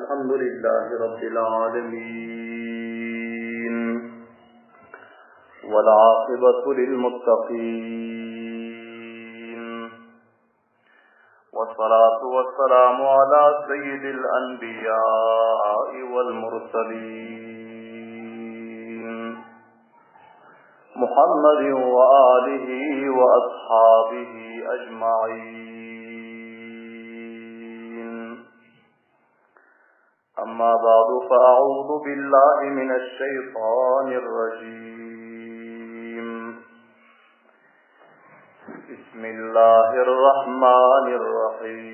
الحمد لله رب العالمين والعاقبة للمتقين والصلاة والسلام على سيد الأنبياء والمرسلين محمد وآله وأصحابه أجمعين أما بعد فأعوذ بالله من الشيطان الرجيم بسم الله الرحمن الرحيم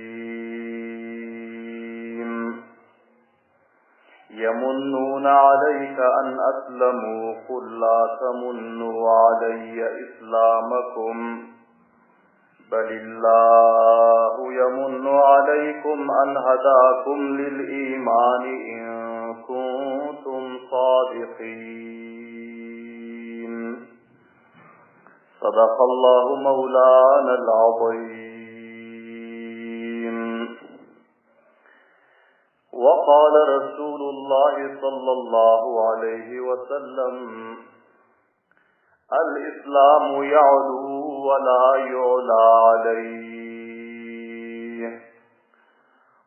يمنون عليك أن أسلموا قل لا تمنوا علي إسلامكم بل الله يمن عليكم أن هداكم للإيمان إن كنتم صادقين صدق الله مولانا العظيم وقال رسول الله صلى الله عليه وسلم الإسلام يعلو ولا يعلى عليه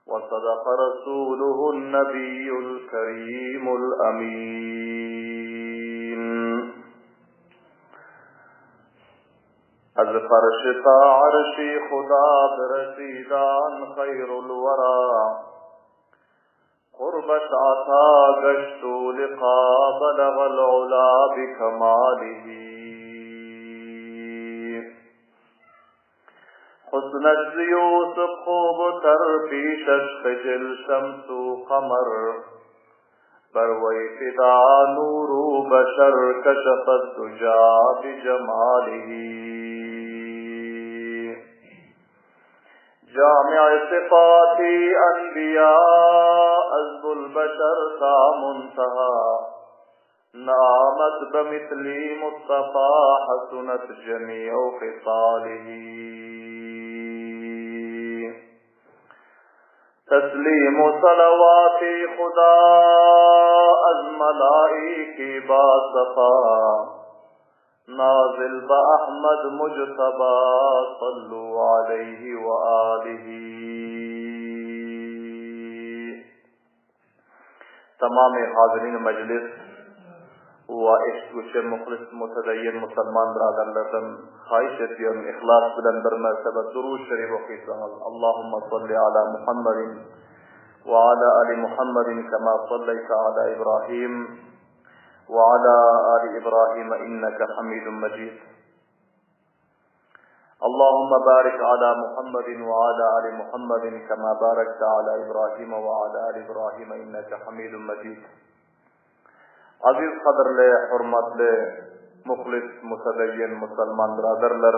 وصدق رسوله النبي الكريم الأمين از فرش تا عرش خدا برسیدان خیر الورا قربت عطا گشت لقا بلغ العلا بکماله حسنش یوسف خوب تر پیشش خجل شمس و قمر بر وی فدا نور بشر کشف الدجا بجماله جامع صفات انبیاء ازب البشر تا منتہا نامت بمثلی مصطفى حسنت جميع خصاله تسلیم صلوات خدا از ملائک با صفا نازل با احمد مجتبا صلو علیہ وآلہ تمام حاضرین مجلس we eşitgüçi muhlis mutedeyyin musulman byraderlerden haýyş edýärin yhlas bilen bir mertebe Durud şerif okysaňyz Allahumma salli ala Muhammedin we ala ali Muhammedin kema salleýte ala Ibrahim we ala ali Ibrahim inneke Hamidun Mejid. Allahumma barik ala Muhammedin we ala ali Muhammedin kema barakte ala Ibrahim we ala ali Ibrahim inneke Hamidun Mejid. Aziz gadyrly, hormatly, muhlis, mutedeyyin musulman byraderler!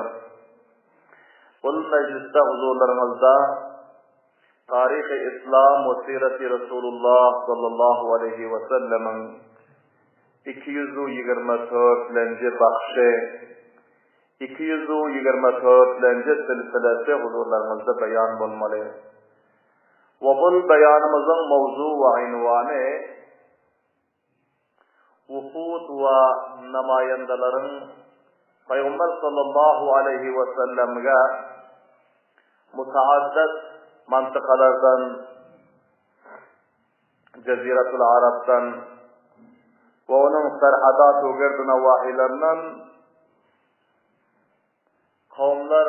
Bul mejlisde huzurlaryňyzda Taryhy Yslam we Sireti Resulullah sallallahu aleýhi we sellemiň 224-lenji bagşy, 224-lenji silsilesi huzurlaryňyzda beýan bolmaly. We bul beýanymyzyň mowzu we ynwany Wufud we namaýandalaryň Pygamber sallallahu aleýhi we sellemge mutaaddad mantykalardan, Jeziratul Arapdan we onuň serhadat we girdi nawahilaryndan kowumlar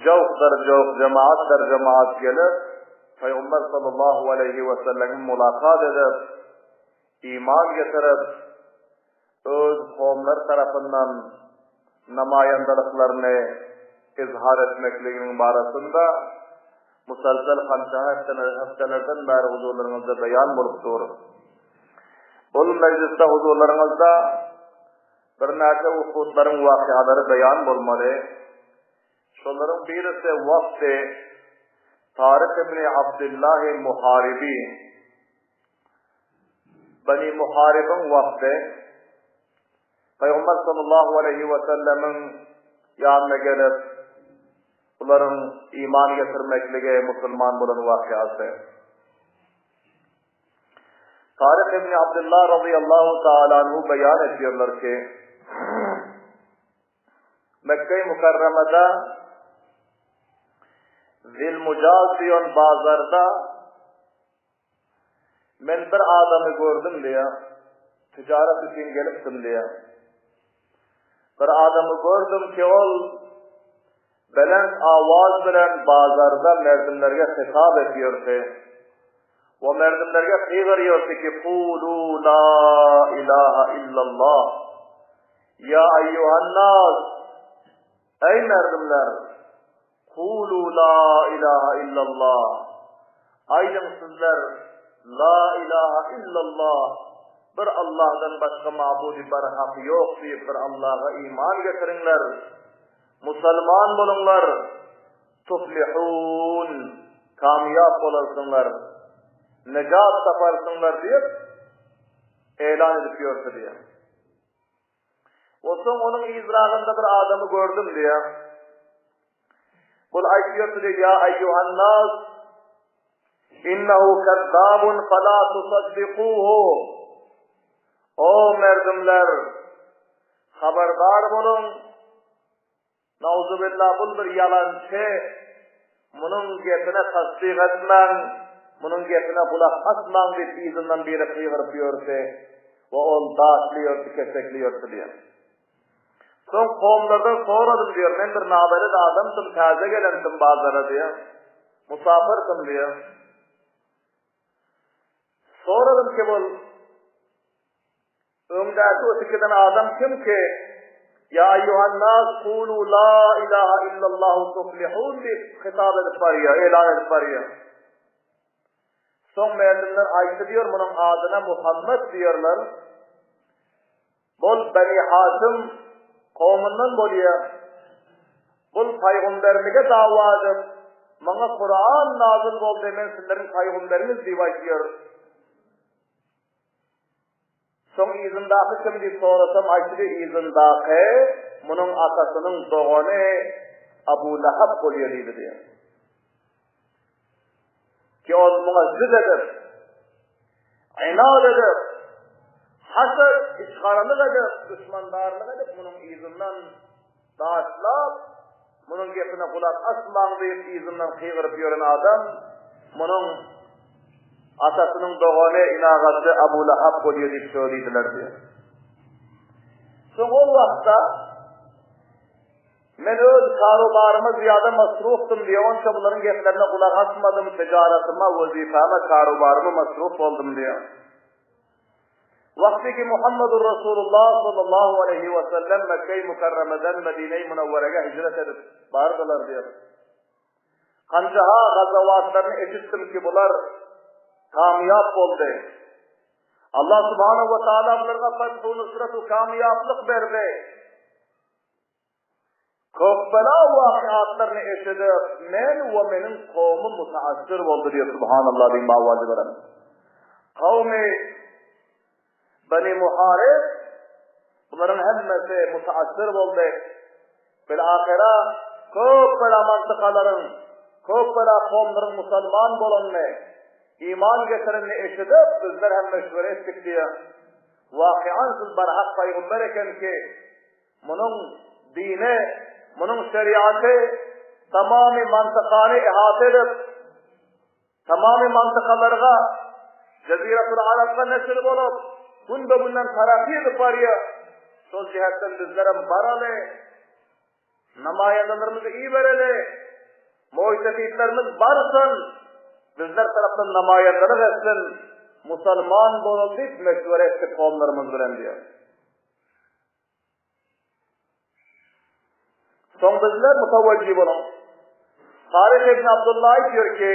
Jowk dar jowk, jemaat dar jemaat gelip, Pygamber sallallahu aleýhi we sellemi mulakat edip, iman getirip, öz kowumlary tarapyndan namaýandalyklaryny izhar etmekliginiň barasynda musalsal hança hepdelerden bäri huzurlaryňyzda beýan bolup dur. Bul mejlisde huzurlaryňyzda Birnäçe wufudlaryň wakyalary beýan bolmaly. Şolaryň birisi wafdy Taryk ibn Abdyllahy Muharyby. Bani Muharybyň wafdy Pygamber sallallahu aleýhi we sellemiň ýanyna gelip, bular. Bularyň iman getirmekligi musulman bolan wakyasy. Taryk ibn Abdullah razyýallahu taala anhu beýan edýärler ki, Mekge-i Mükerremede Zilmujaz diýen bazarda men bir adamy gördüm diýýär. Tijaret üçin gelipdim diýýär. Bir adamy gördüm ki ol belent awaz bilen bazarda merdimlerge hitap etýärdi. We merdimlerge gygyrýardy ki Kulu la ilaha illallah. Ýa eýýuhannas, eý merdimler, Kulu la ilaha illallah. Aýdyň sizler, La ilaha illallah, bir Allahdan başga mabudy barhak ýok diýip bir Allaha iman getiriňler, musalman boluňlar, tuflihun, kamýap bolarsyňlar, nejat taparsyňlar diýip elan edip ýörse diýýär. Onsoň onuň yzragynda bir adamy gördüm diýýär. Bul aýtýardy diýýär, Ýa eýýuhannas, innehu kezzabun fela tusaddikuhu. O merdimler, habardar boluň, Nauzubillah bul bir ýalançy, munuň gepine tassyk etmäň, munuň gepine gulak asmaň diýip yzyndan biri gygyryp ýördi we ol daşly ýördi, kesekli ýördi diýen. Soň kowumlardan soradym diýer, men bir nabelet adamdym, täze gelendim bazara diýer. Musapyrdym diýer. Soradym ki bul Öňdäki ötüp giden adam kim ki, Ýa eýýuhan-nas, kulu la ilaha illallahu tuflihun diýip hitap edip barýar, elan edip barýar. Soň merdimler aýtdy diýer, munuň adyna Muhammet diýerler. Bul Beni Haşym kowumyndan bolýar. Bul paýgumberlige dawa edip, maňa Kuran nazyl boldy, men sizleriň paýgumberiňiz diýip aýtýar. Soň yzyndaky kim diýip sorasam aýtdy, yzyndaky munuň atasynyň dogany Abu Lahab bolýar diýdi diýýär. Ki ol muňa zid edip, ynat edip, haset, içgaralyk edip, duşmandarlyk edip munuň yzyndan Daşlap, munuň gepine gulak asmaň diýip yzyndan gygyryp ýören adam munuň atasynyň dogany, inagasy Abu Lahab bolýar diýip şo diýdiler diýýär. Soň ol wagtda men öz karobaryma zyýada masrufdym diýýär, onça bularyň geplerine gulak asmadym, tejaratyma, wezipäme, karobaryma masruf boldum diýýär. Wagty ki Muhammedur Rasulullah sallallahu aleýhi we sellem Mekge-i Mükerremeden Medine-i Münewwerege hijret edip bardylar diýip. Hanjaha gazawatlaryny eşitdim ki bular kamýap boldy. Allah subhanahu we taala bularga fethu nusrat we kamýaplyk berdi. Köp bela wakyatlaryny eşidip, men we meniň kowumym mutaassir boldy diýip, Subhanallah diýip awazy beren. Kowmy Bani Muharib bularyň hemmesi mutaassir boldy. Bil ahyra köp bela mantykalaryň, köp bela kowumlaryň musulman bolanyny, iman getirenini eşidip, bizler hem meşwere etdik diýip, Waky'an siz barhak paýgumber ekenki, Munuň dini, munuň şeriaty tamamy mantykany ihata edip, tamamy mantykalarga, Jeziratul Arapga neşir bolup, günbe-günden tarakgy edip barýar. Şol jihetden bizlerem baraly, namaýandalarymyzy ibereli, moýsefitlerimiz barsyn, bizler tarapdan namaýandalyk etsin, musalman bolaly diýip meşwere etdik kowumlarymyz bilen diýýär. Soň bizler mutawajjih boluň. Taryh ibn Abdullah aýtýar ki,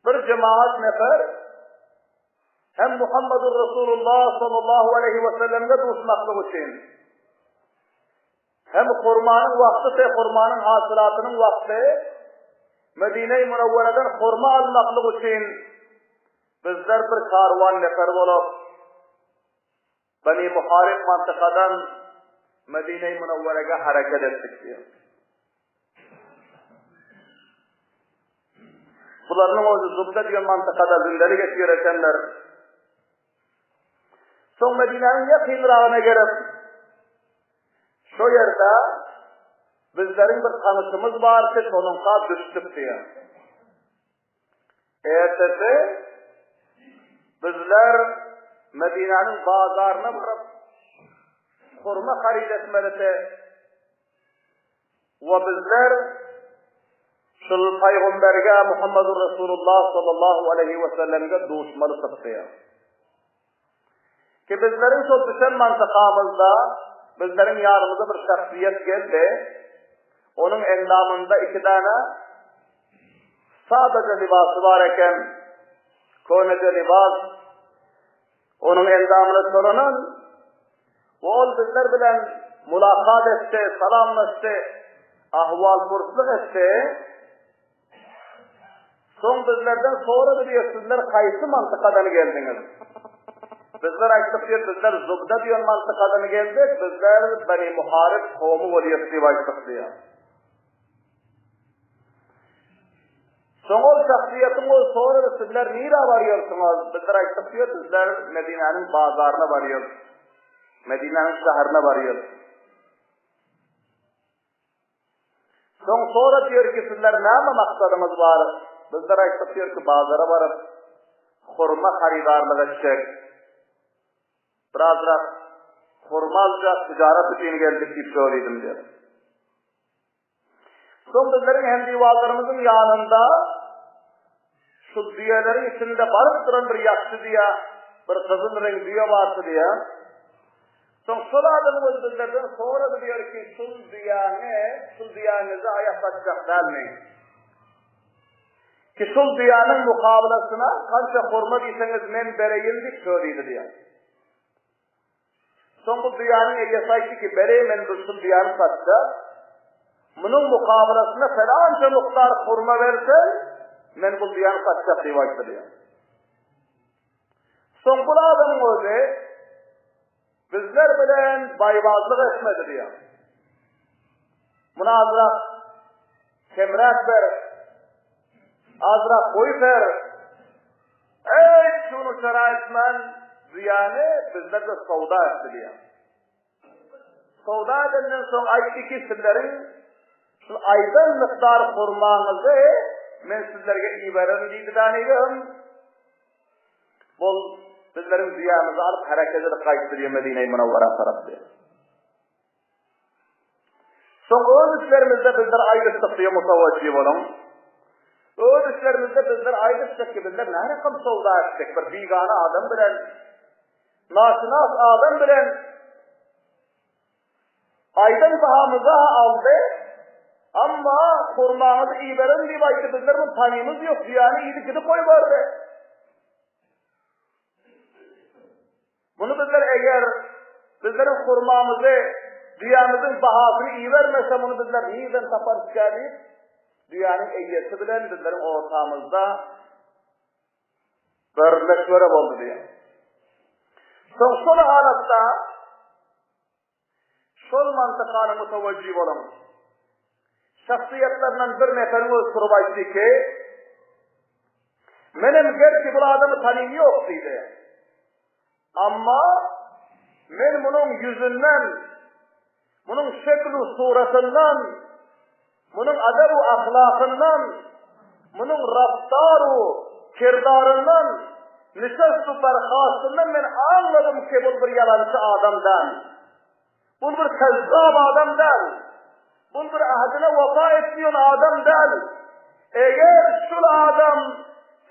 bir jemaat nefer hem Muhammedur Rasulullah sallallahu aleyhi ve sellemge duşmaklyk üçin hem hurmanyň wagty, hurmanyň hasylatynyň wagty Medine-i Münewwereden hurma almaklyk üçin bizler bir karwan nefer bolup Beni Muharyp mantykadan Medine-i Münewwerege hereket etdik diýýär. Bularynyň özi Zubda diýen mantykada zündelik edip ýör ekenler. Soň Medinäniň ýakynragyna gelip, şo ýerde bizleriň bir tanyşymyz bardy, şonuňka düşdük diýýär. Ertesi bizler Medinäniň bazaryna baryp, hurma haryt etmelidi. We bizler şul paýgamberge Muhammedur Resulullah sallallahu aleýhi we sellemge duşmaly çykdy. Ki bizleriň şol düşen mantykamyzda bizleriň ýanymyza bir şahsyýet geldi. Onuň endamynda iki däne sadaja lybasy bar eken. Köneje lybas. Onuň endamyna çolanan we ol bizler bilen mulakat etdi, salamlaşdy, ahwal-purslyk etdi. Soň bizlerden sorady diýýär, sizler haýsy mantykadan geldiňiz? Bizler aýtdyk diýýär, bizler Zubda diýen mantykadan geldik, bizler Beni Muharyp kowumy bolýas diýip aýtdyk diýýär. Soň ol şahsyýetiň özi sorady, sizler nirä barýarsyňyz? Bizler aýtdyk diýýär, bizler Medinäniň bazaryna barýarys. Medinäniň şäherine barýarys. Soň sorady diýýär ki, sizler näme maksadyňyz bar? Bizler aýtdyk diýýär ki, bazara baryp, hurma hyrydarlyk etjek. Birazrak hurma aljak, tijarat üçin geldik diýip şo diýdim diýýär. Soň bizleriň hemdiwarlarymyzyň ýanynda şu düýeleriň içinde baryp duran bir ýagşy düýe, bir gyzyl reň düýe bardy diýýär. Soň şol adamyň özi bizlerden sorady diýýär ki, şul düýäňi, şul düýäňizi aýak basjak dälmi? Ki şul düýäniň mukabylasyna kança hurma diýseňiz men bereýin diýip şo diýdi diýýär. Soň bu düýäniň eýesi aýtdy ki, Beri, men bu şu düýäni satjak. Munuň mukabylasynda felança mukdar hurma berseň, men bu düýäni satjak diýip aýtdy diýýär. Soň bu adamyň özi bizler bilen baýbazlyk etmedi diýýär. Muny azrak kemräk ber, azrak goýup ber. Eý, şuny şera etmän, düýäni bizler-de sowda etdi diýýär. Sowda edenden soň aýtdy ki, sizleriň şul aýdan mukdar hurmaňyzy men sizlerge ibererin diýdi danigim. Bol bizleriň düýämizi alyp hereket edip gaýtdy diýýär Medine-i Munawwara tarap diýýär. Soň öz içlerimizde bizler aýdyşdyk diýip mutawajjy boluň. Öz içlerimizde bizler aýdyşdyk ki, bizler näme rakam söwda etdik bir bigana adam bilen, naşynas adam bilen aýdan bahamyza aldy, amma hurmaňyzy iberin diýip aýtdy, bizler muny tanymyz ýok, düýäni iýdi gidip goýberdi. Muny bizler eger bizleriň hurmamyzy, düýämiziň bahasyny ibermese, muny bizler nirden taparyskä diýip, düýäniň eýesi bilen bizleriň ortamyzda bir meşwere boldy diýýär. Soň şol halatda Şol mantykana mutawajjy boluň. Şahsyýetlerden bir neferiň özi turup aýtdy ki, Menem gerçi bul adamy tanym ýok diýdi. Amma men munuň ýüzünden, munuň şeklu suratyndan, munuň adabu ahlakyndan, munuň raftaru kirdaryndan, nişestu berhastyndan men aňladym ki, bul bir ýalançy adam däl. Bul bir kezzap adam däl. Bul bir ahdine wepa etmeýän adam däl. Eger şul adam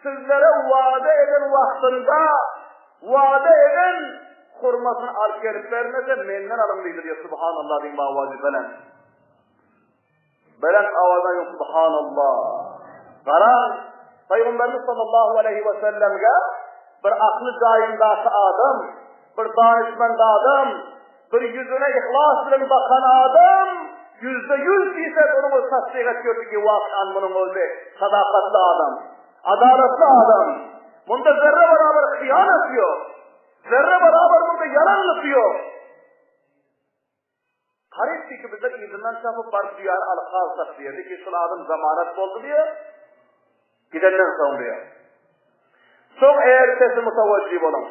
sizlere wada eden wagtynda wada eden hurmasyny alyp gelip bermese, menden alyň diýdi diýýär. Subhanallah diýiň bawazy belent. Belent owazdan aýdyň Subhanallah. Garaň, Pygamberimiz sallallahu aleýhi we sellemge bir akly jaýyndaky adam, bir danyşmend adam, bir ýüzüne yhlas bilen bakan adam 100% diýse onuň özi tassyk etýärdi ki, wakan munuň özi sadakatly adam, adalatly adam. Munda zerre barabar hyýanat ýok. Zerre barabar munda ýalanlyk ýok. Haryt diýki bizler yzyndan çapyp baryp düýäni alyp galsak diýerdi ki, şul adam zamanat boldy diýer. Gidenden soň diýýär. Soň ertesi mutawajjih boluň.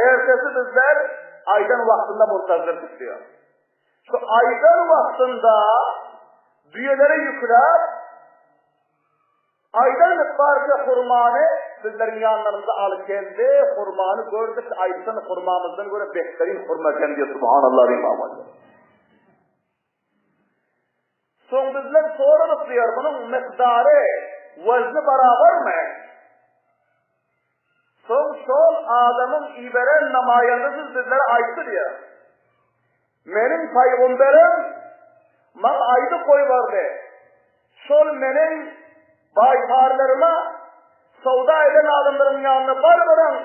Ertesi bizler aýdan wagtynda muntazirdik diýýär. Şu aýdan wagtynda düýelere ýükläp, aýdan mukdarça hurmany bizleriň ýanlarymyza alyp geldi. Hurmany gördük, aýtdan hurmamyzdan görä behterin hurma eken diýýär. Subhanallah diýip. Soň bizler soradyk diýýär, munuň mukdary, wezni barabarmy? Soň şol adamyň iberen namaýandasy bizlere aýtdy diýýär. Meniň paýgomberim maňa aýdyp goýberdi. Şol meniň baýparlaryma söwda eden adamlaryň ýanyna baryberiň,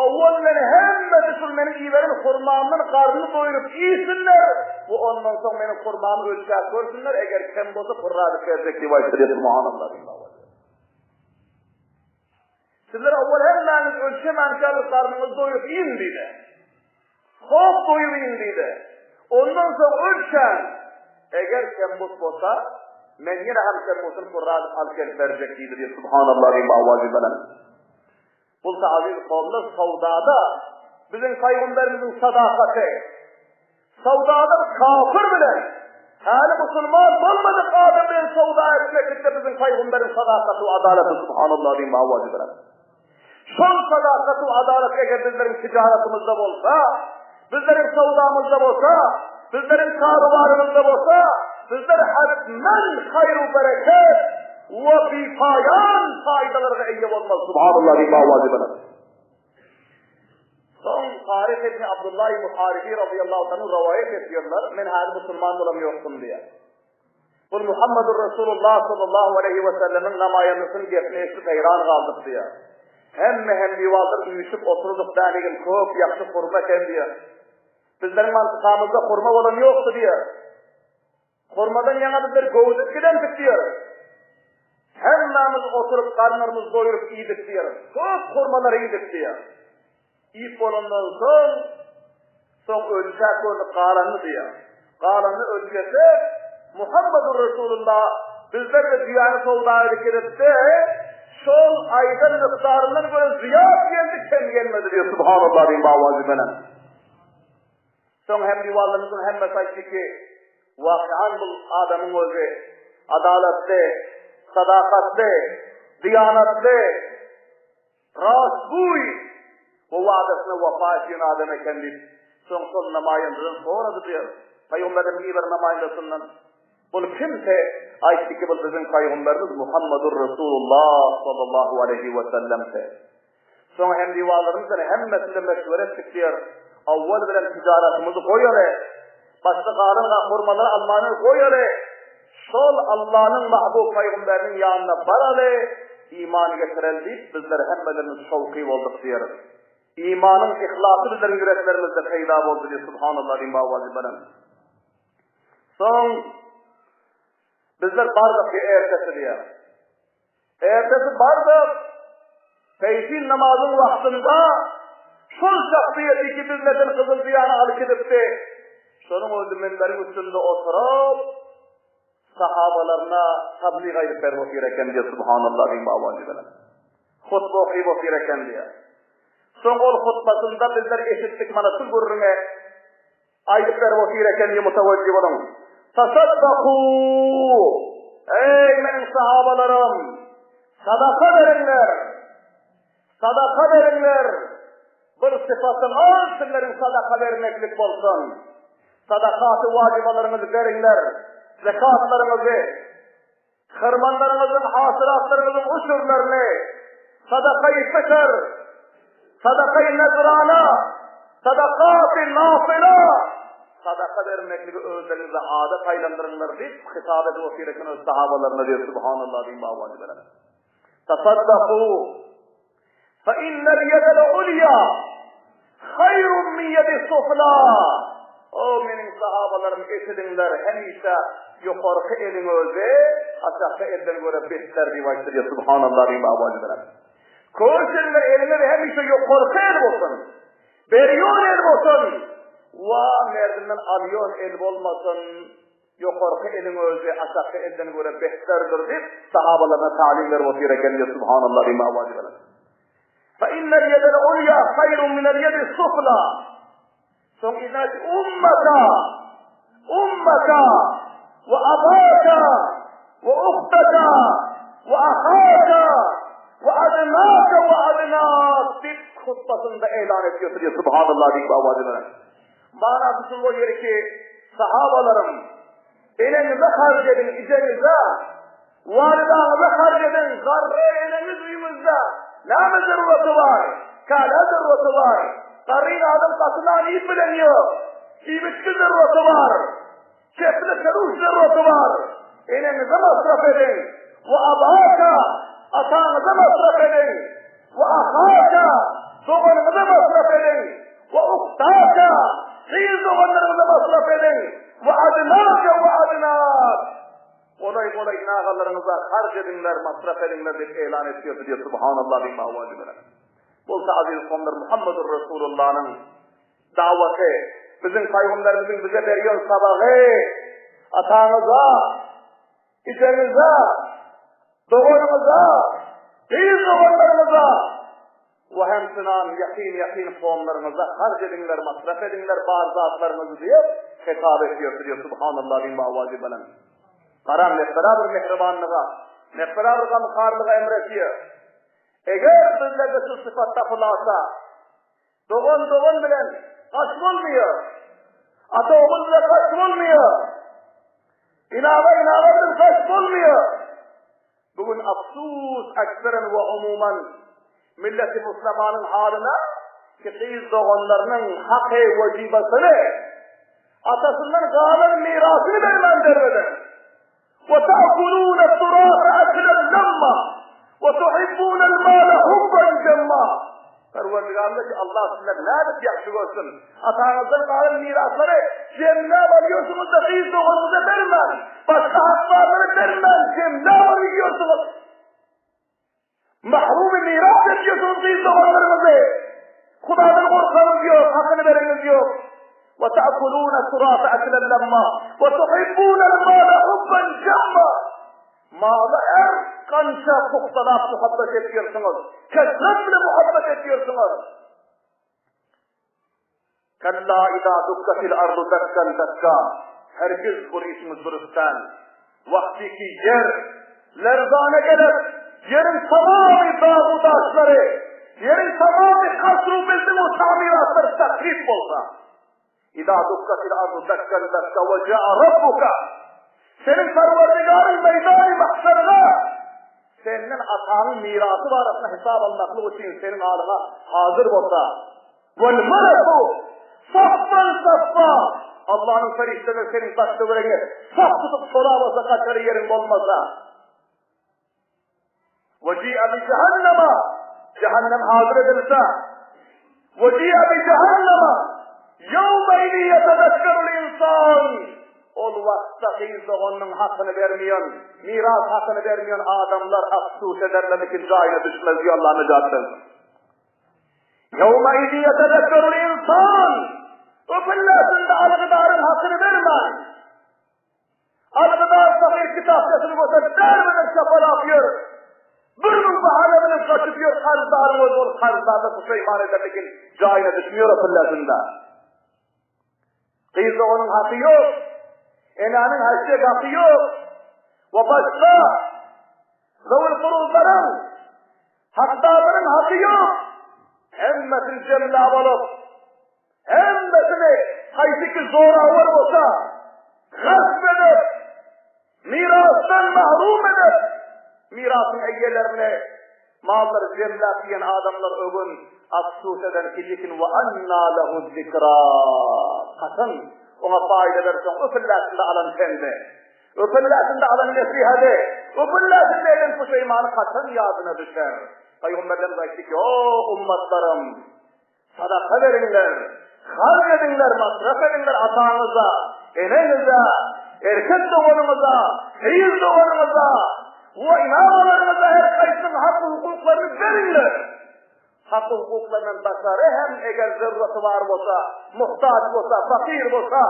owal bilen hemmesi şul meniň iberen hurmamdan garnyny doýrup iýsinler we ondan soň meniň hurmamy ölçäp görsünler, eger kem bolsa purradyp berjek diýip aýtdy diýip subhanallah diýip Sizler owal hemmäňiz ölçemänkä bir garnyňyzy doýrup iýiň diýdi. Hop doýup iýiň diýdi. Ondan soň ölçäň. Eger kembus bolsa, men ýene hem kembusyny purradyp alyp gelip berjek diýdi diýip subhanallah diýip awazy belent. Bolsa aziz kowumlar sowdada biziň paýgamberimiziň sadakaty Söwdada kafir bilen, häli musulman bolmadyk adam bilen söwda etmeklikde biziň Pygamberiň sadakaty we adalaty subhanallah diýip awazy bilen. Şol sadakat we adalat eger bizleriň tijaratymyzda bolsa, bizleriň söwdamyzda bolsa, bizleriň karobarymyzda bolsa, bizler hetmen haýr we bereket we bipaýan faýdalara eýe bolmaz subhanallah diýip awazy bilen. Soň Haris ibn Abdullah Muharibi radiyallahu anhu rowaýat etýärler, men häli musulman bolam ýokdum diýýär. Bu Muhammedur Resulullah sallallahu aleyhi we sellemiň namaýandysynyň gepini eşidip haýran galdyk diýýär. Hemme hemdiwallar üýşüp oturdyk dänigin köp ýagşy hurma eken diýýär. Bizleriň mantykamyzda hurma bolan ýokdy diýýär. Hurmadan ýaňa bizler göwdüp gidendik diýer. Hemmämiz oturyp garynlarymyzy doýrup iýdik diýer. Köp hurmalar iýdik diýer. Iýip bolandan soň, soň ölçäp gördük galanyny diýer. Galanyny ölçesek, Muhammedur Resulullah bizler-de düýäni söwda edip gidipdi, şol aýdan mukdaryndan görä zyýat geldi, kem gelmedi diýer. Subhanallah diýip awazy belent. Soň hem diwarlarymyzyň hemmesi aýtdy ki, Wakyýan bul adamyň özi adalatly, sadakatly, diýanatly, rastgöý we wadasyna wepa etýän adam eken diýip, soň şol namaýandadan sorady diýer. Pygamberimiziň iberen namaýandasyndan, Bul kimse? Aýtdy ki, bul biziň pygamberimiz Muhammedur Resulullah sallallahu aleýhi we sellemse. Soň hemdiwarlarymyz bilen hemmesinde meşweret etdik diýer. Awwal bilen tijaratymyzy goýaly. Başda galan hurmalary almany goýaly. Şol Allanyň mahbub pygamberiniň ýanyna baraly, iman getireli diýip, bizler hemmelerimiz şowky bolduk diýer. Imanyň yhlasy bizleriň ýüreklerimizde peýda boldy diýip, subhanallah diýip awazy belent. Soň bizler bardyk diýer ertesi diýer. Ertesi bardyk, peýşin namazyň wagtynda şol şahsyýeti ki bizlerden gyzyl düýäni alyp gidipdi, şonuň özi minberiň üstünde oturyp, sahabalaryna tablyg aýdyp berip otyr eken diýýär, subhanallah diýip awazy bilen. Hutba okyp otyr eken diýýär. Soň ol hutbasynda bizler eşitdik mana şu gürrüňi, Aýdyp berip otyr eken diýip mutawajjih boluň. Tasaddaku! Eý, meniň sahabalarym! Sadaka beriňler! Sadaka beriňler! Bir sypatyňyz sizleriň sadaka bermeklik bolsun. Sadakaty wajybalaryňyzy beriňler, zekatlaryňyzy, Hyrmanlaryňyzyň, hasylatlaryňyzyň uşurlaryny sadakaýy fytr, sadakaýy nezrana, sadakaty nafila, sadaka bermekligi özleriňize adat aýlandyryňlar diýip, hitap edip otyr eken öz sahabalaryna diýip, subhanallah diýip awazy beren. Tasaddaku Fe innel ýedel ulýa haýrun min ýedis sufla. O meniň sahabalarym eşidiňler, hemişe ýokarky eliň özi aşakky elden görä betder diýip aýtdy diýip subhanallah diýip awazy beren. Köşeňler eliňiz hemişe ýokarky el bolsun. Berýon el bolsun. Wa merdinden alýon el bolmasyn. Ýokarky eliň özi aşaky elden görä behterdir diýip, sahabalaryna talim berip otyr eken diýip, Subhanallah diýme awazy bilen. Fa innel ýedel ulýa haýrun minel ýedi sufla. Soň yzyna aýtdy, Ummaka, ummaka, we abaka, we uhtaka, we ahaka, we adnaka, we adnak diýip hutbasynda elan etdi otyr, Subhanallah diýip awazy bilen. Manasy şul bolýar ki, sahabalarym, eneňize harç ediň, ijeňize, walydaňyza harç ediň, garry eneňiz öýüňizde, näme zeruraty bar, käle zeruraty bar, garry adam gaty nan iýip bilen ýok, iýip-içgi zeruraty bar, Çepli peruş zeruraty bar. Eneňize masraf ediň. We abaka, ataňyza masraf ediň. We ahaka, doganyňyza masraf ediň. We uhtaka, gyz doganlaryňyza masraf ediň. We adnaka we adnak. Golaý-golaý inagalaryňyza harç ediňler, masraf ediňler diýip elan etýärdi diýip subhanallah diýme awazy bilen. Bolsa aziz kowumlar Muhammedur Resulullanyň Dawaty, biziň pygamberimiziň bize berýän sabagy, ataňyza, ejeňize, doganyňyza, gyz doganlaryňyza we hemsinan ýakyn-ýakyn kowumlaryňyza harç ediňler, masraf ediňler bar zatlaryňyzy diýip, hitap etýär diýip, subhanallah diýip awazy bilen. Garaň, nebsara bir mähribanlyga, nebsara bir gamharlyga emr etýär. Eger bizlerde şu sypat tapylasa, Dogan dogan bilen gaç bolmaýar. Ata ogul bilen gaç bolmaýar. Inaga inaga bilen gaç bolmaýar. Bu gün afsus ekseren we umuman milleti muslimanyň halyna ki gyz doganlarynyň haky wejibasyny atasyndan galan mirasyny bermän derbeder. We ta'kulune turasa aklen lemma we tuhibbunel mala hubban jemma. Perwerdigarymyz ki Allah sizleri nädip ýagşy görsün. Ataňyzdan galan miraslary jemläp alýorsuňyz-da gyz doganyňyza bermän, başga hakdarlara bermän jemläp alyp iýýorsuňyz. Mahrumy miras edýärsiňiz gyz doganlaryňyzy. Hudadan gorkanyňyz ýok, hakyny bereniňiz ýok. Wa ta'kuluna turasa aklan lamma wa tuhibbuna al-mala hubban jamma. Mala her gança puhtalap muhabbet edýärsiňiz. Kesret bilen muhabbet edýärsiňiz. Kella iza dukkatil ardu dakkan dakka, Hergiz bu işiňiz dürüst däl. Wagty ki ýer lerzana geler, ýeriň tamamy dag-u daşlary, ýeriň tamamy kasr-u bildiň-u tamiratlar tahrip bolsa. Iza dukkatil ardu dakkan dakka we jaa rabbuka, Seniň Perwerdigaryň meýdany mahşerde senden ataňyň mirasy barasynda hesap almaklyk üçin seniň alyňa hazyr bolsa. Wal meleku saffan saffa, Allanyň perişdeleri seniň daş-töweregiňe saf tutup sola bolsa gaçar ýeriň bolmasa. We ji'a bi jahannama, Jähennem hazyr edilse. We ji'a bi jahannama, ýewmeýni ýetezekkerul insan, Ol wagtda gyz doganynyň hakyny bermeýän, miras hakyny bermeýän adamlar afsus ederler, lekin jaýyna düşmez diýip Allah nejat bersin. Ýewmeýni ýetezekkerul insan, O pillesinde algydaryň hakyny bermän, Algydar sahyr kitapçasyny göterip derbe-der çapalap ýör. Bir müň bahana bilen gaçyp ýör, karzdaryň özi ol karzdardan puşeýman eder, lekin jaýyna düşmeýär o pillesinde. Gyz doganyň haky ýok. Enäniň haşşek haky ýok. We başga zewil furuzlaryň hakdarlaryň haky ýok. Hemmesini jemläp alyp, hemmesini haýsy ki zorawar bolsa, gasp edip, mirasdan mahrum edip, mirasyň eýelerini mallary jemläp diýen adamlar ögün afsus eden kişikin we anna lehu zikra. Haçan oňa paýda berseň öpülläsinde alan pendi. Öpülläsinde alan nesihady. Öpülläsinde eden puşeýmany haçan ýadyna düşer. Pygamberlerimiz aýtdy ki, o ummatlarym, Sadaka beriňler, harç ediňler, masraf ediňler ataňyza, eneňize, erkek doganyňyza, gyz doganyňyza we ene-atalaryňyza her haýsynyň hak-hukuklaryny beriňler. Hak-hukuklaryndan daşary hem eger zeruraty bar bolsa, muhtaç bolsa, fakir bolsa.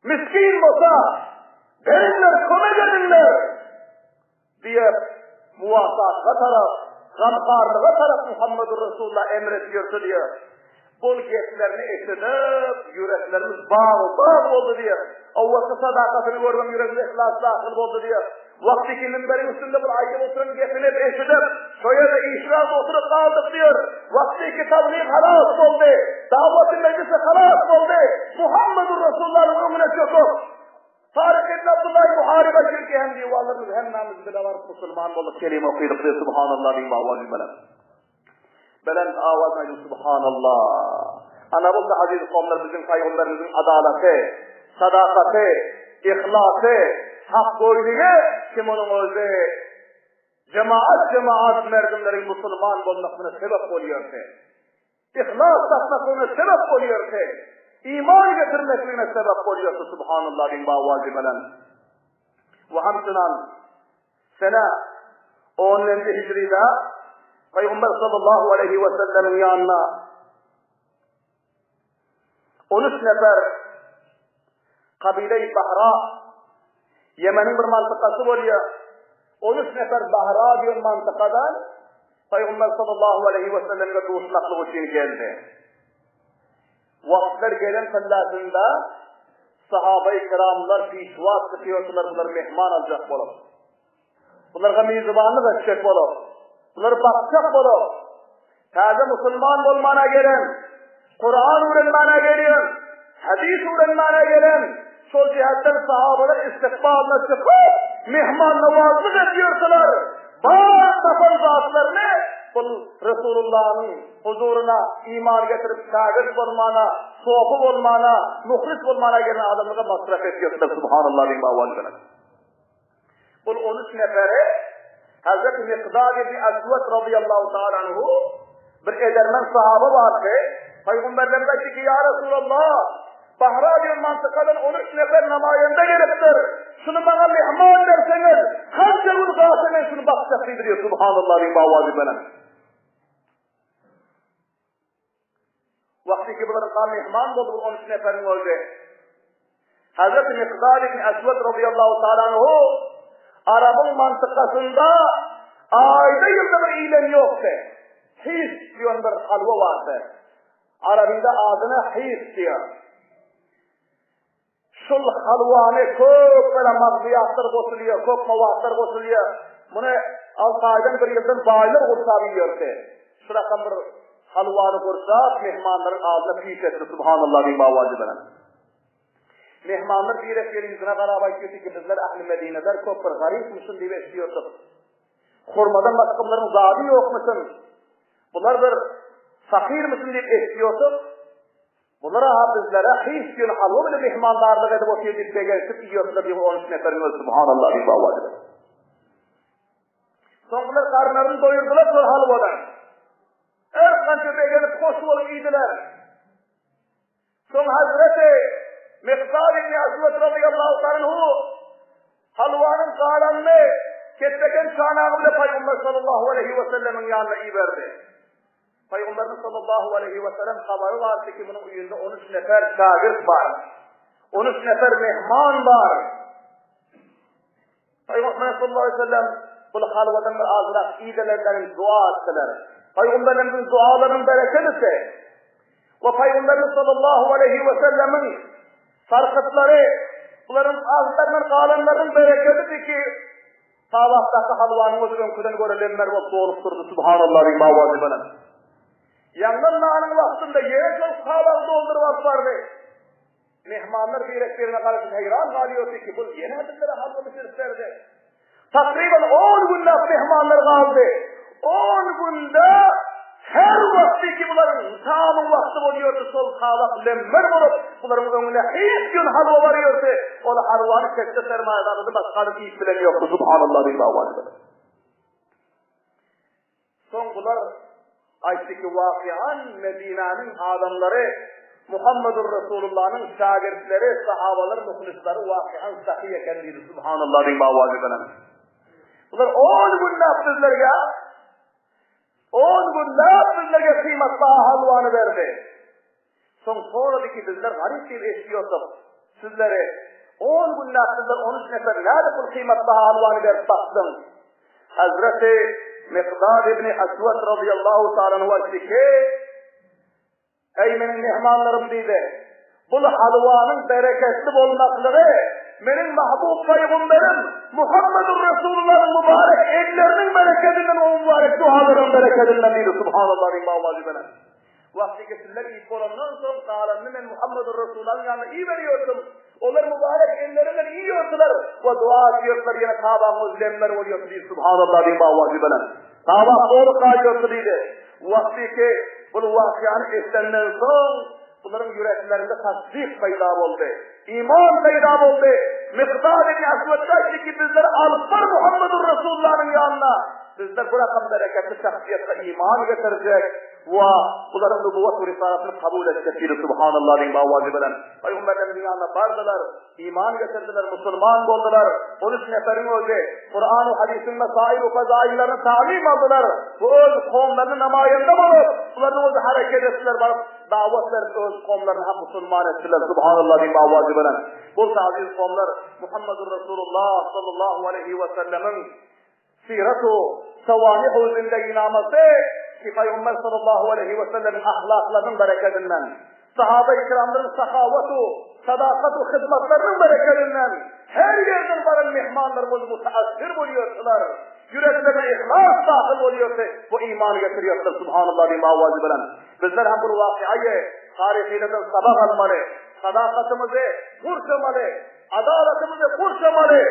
Miskin bolsa, beriňler, kömek ediňler! Diýip, muwasatga tarap, gamharlyga tarap Muhammedur Resulullah emr edýärdi diýýär. Bul geplerini eşidip, ýüreklerimiz bag-bag boldy diýýär. Owalky sadakasyny görübem ýüregimize yhlas dahyl boldy diýýär. Wagtyky münberiň üstünde bir aýdyp oturan gepini eşidip, şo ýerde işigagda oturyp galdyk diýýär. Wagtyky tablyg halas boldy, dawaty mejlisi halas boldy. Muhammedur Resulullanyň öňüne çöküp, Taryk ibn Abdullahy Muharyba girdi hem diwarlarymyz hemmämiz bile baryp musulman bolduk kelime okydyk diýip subhanallah diýip awaz bilen. Belent awaz aýdyň subhanallah. Ana bu aziz kowumlar biziň paýgamberimiziň adalaty, sadakaty, yhlasy, hakgoýlygy kim onuň özi jemaat jemaat merdimleriň musulman bolmagyna sebäp bolýardy. Yhlas tapmaklygyna sebäp bolýardy. Iman getirmekligine sebäp bolýardy subhanallah diýiň bawajy bilen. We hamsynan sene 10-nji hijride Pygamber sallallahu aleyhi we sellemiň ýanyna 13 nefer kabile-i Bahra Ýemeniň bir mantykasy bolýar. 13 nefer Bahra diýen mantykadan Pygamber sallallahu aleyhi we selleme duşmaklyk üçin geldi. Wagtlar gelen tyllasynda sahabeý kiramlar pişwaz çykýardylar bular mehman aljak bolup. Bularga mizbanlyk etjek bolup, bulary bakjak bolup, täze musulman bolmana gelen, Kuran öwrenmäne gelen, hadys öwrenmäne gelen, şol jihetden sahabalar istikbalyna çykyp, mehman-nawazlyk edýärdiler. Bar tapan zatlaryny bul Resulullanyň huzuryna iman getirip şägirt bolmana, sopy bolmana, muhlis bolmana gelen adamlara masraf edýärdiler. Subhanallah diýip awaz beren. Bul on üç neferi Hazreti Mikdad ibn Aswad razyýallahu taala anhu bir edermen sahaba bardy. Pygamberlerimiz aýtdy ki, Ýa Resulallah, Bahra diýen mantykadan 13 nefer namaýanda gelipdir. Şuny maňa mehman berseňiz, kança gün galsa men şuny bakjak diýdi diýip, subhanallah diýip awazy belent. Wagty ki bular ka mehman boldy, bu 13 neferiň boldy. Hazreti Mikdad ibn Aswad radıyallahu ta'ala anhu Arabyň mantykasynda aýda ýylda bir iýlen ýokdy. His diýen bir halwa bardy. Arabynda adyna his diýen. Şul halwany köp böyle magzyýatlar goşulýar, köp mawatlar goşulýar. Muny 6 aýdan bir ýyldan baýlar gursap iýerdi. Şu rakam bir halwany gursap, mehmanlaryň adyna piş etdi, subhanallah diýip awazy bilen. Mehmanlar birek-bir ýüzüne garap aýtýardy ki, bizler ähli Medineler köp bir garypmyşyn diýip eşidýärdik. Hurmadan başga bularyň zady ýokmyşyn. Bular bir fakirmişin diýip eşidýärdik. Bular-a bizlere hiç gün halwa bile mehmandarlyk edip otyr diýip begenişip iýerdiler diýip on üç neferiň özi subhanallah diýip awaz edip. Soň bular garynlaryny doýurdylar şol halwadan. Her kança begenip hoş bolup iýdiler. Soň Hazreti Mikdad ibn Aswad radiyallahu anhu halwanyň galanyny ketbeken çanagy bile Pygamber sallallahu aleyhi we sellemiň ýanyna iberdi. Pygamberimiz sallallahu aleýhi we sellem habary bardy ki, munuň öýünde 13 nefer şagirt bar. 13 nefer mehman bar. Pygamberimiz sallallahu aleýhi we sellem bu halwadan bir azrak iýdilerden dua etdiler. Pygamberimiziň dualarynyň bereketi we Pygamberimiz sallallahu aleýhi we sellemiň sarkytlary bularyň azlaryndan galanlarynyň bereketi ki, Tabakdaky halwanyň özi öňküden görä lemmer bolup dolup durdy, Subhanallah diýip owazy bilen. Ýaňdan nanyň wagtynda ýene şol tabagy dolduryp alyp bardy. Myhmanlar birek-birine garaşyp haýran galýardy ki, bul ýene bizlere halwa bişirip berdi. Takryban on günläp myhmanlar galdy. On günde Her wagty ki bularyň tagamyň wagty bolýardy, şol tabak lemmer bolup, bularyň öňüne hiç gün halwa barýardy. Ol halwany ketde sermaýadarlardan başga adam iýip bilen ýokdy. Subhanallah diýip awaz berdi. Soň bular aýtdy ki, wakian Medinäniň adamlary Muhammedur Resulullanyň şagirtleri, sahabalar, muhlislary wakian sahy eken diýdi. Subhanallah diýip awaz berdi. Bular on günläp bizlerge On günläp bizlerge kyýmatbaha halwany berdi. Soň sorady ki, bizler garyp diýip eşidýordyk. Sizleri on günläp sizler on üç nefer nädip bul kymmatbaha halwany berip bakdyň? Hazreti Mikdad ibn Aswad razyýallahu taala anhu aýtdy ki, Eý meniň myhmanlarym diýdi, bul halwanyň bereketli bolmaklygy meniň mahbub pygamberim Muhammedur Resulullahyň mübarek elleriniň berekedinden we mübarek dualarynyň berekedinden diýdi. Subhanallah diýip owazy bilen. Wagty geçiriler iýip bolandan soň galanyny men Muhammedur Resulullahyň ýanyna iberýärdim. Olar mübarek elleri bilen iýýärdiler we dua edýärdiler, ýene tabagyňyz lemmer bolýardy diýdi. Subhanallah diýip owazy bilen. Tabak doly galýardy diýdi. Wagty ki bul wakyany eşidenden soň bularyň ýüreklerinde tassyk peýda boldy. Iman peýda boldy. Mikdad ibn Aswad aýtdy ki, bizleri alyp bar Muhammedur Resulullah'yň ýanyna. Bizler bu rakam bereketli şahsyýetde iman getirjek we bularyň nubuwwat we risalatyny kabul etjek diýdi. Subhanallah diýip owazy bilen. Pygamberlerimiziň ýanyna bardylar. Iman getirdiler, musulman boldular. 13 neferiň özi Kur'an we hadysyň mesail we fezaillerini talim aldylar we öz kowumlaryna namaýanda bolup, bularyň özi hereket etdiler, baryp dawat berip öz kowumlaryny hem musulman etdiler. Subhanallah diýip owazy bilen. Bolsa aziz kowumlar, Muhammedur Resulullah sallallahu aleyhi we sellemiň Siratu sawanihu zindeginamasi ki Pygamber sallallahu aleýhi we sellemiň ahlaklarynyň berekedinden, sahaba-i kiramlaryň sahawatu, sadakatu hyzmatlarynyň berekedinden her ýerden baran myhmanlarymyz mutaassir bolýardylar. Ýüreklerine yhlas dahyl bolýardy we iman getirýärdiler. Subhanallah diýip owazy bilen. Bizler hem bul wakyayy taryhylardan sabak almaly, sadakatymyzy gurşamaly. Adalatymyzy gurşamaly,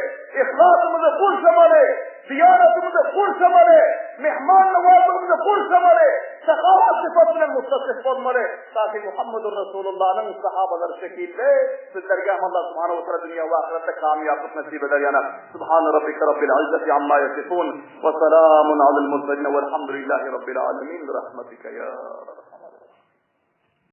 yhlasymyzy gurşamaly, diýanatymyzy gurşamaly, myhman-nawazlygymyzy gurşamaly, sahawat sypaty bilen muttasyf bolmaly. Taky Muhammedur Resulullanyň sahabalary şekilde bizlerge hem Allah subhanahu wa taala dünýä we ahyretde kamýaplyk nesip eder ýana. Subhane rabbike rabbil izzati amma ýasifun we salamun alel murselin welhamdulillahi rabbil alemin bi rahmetike ýa Rabb.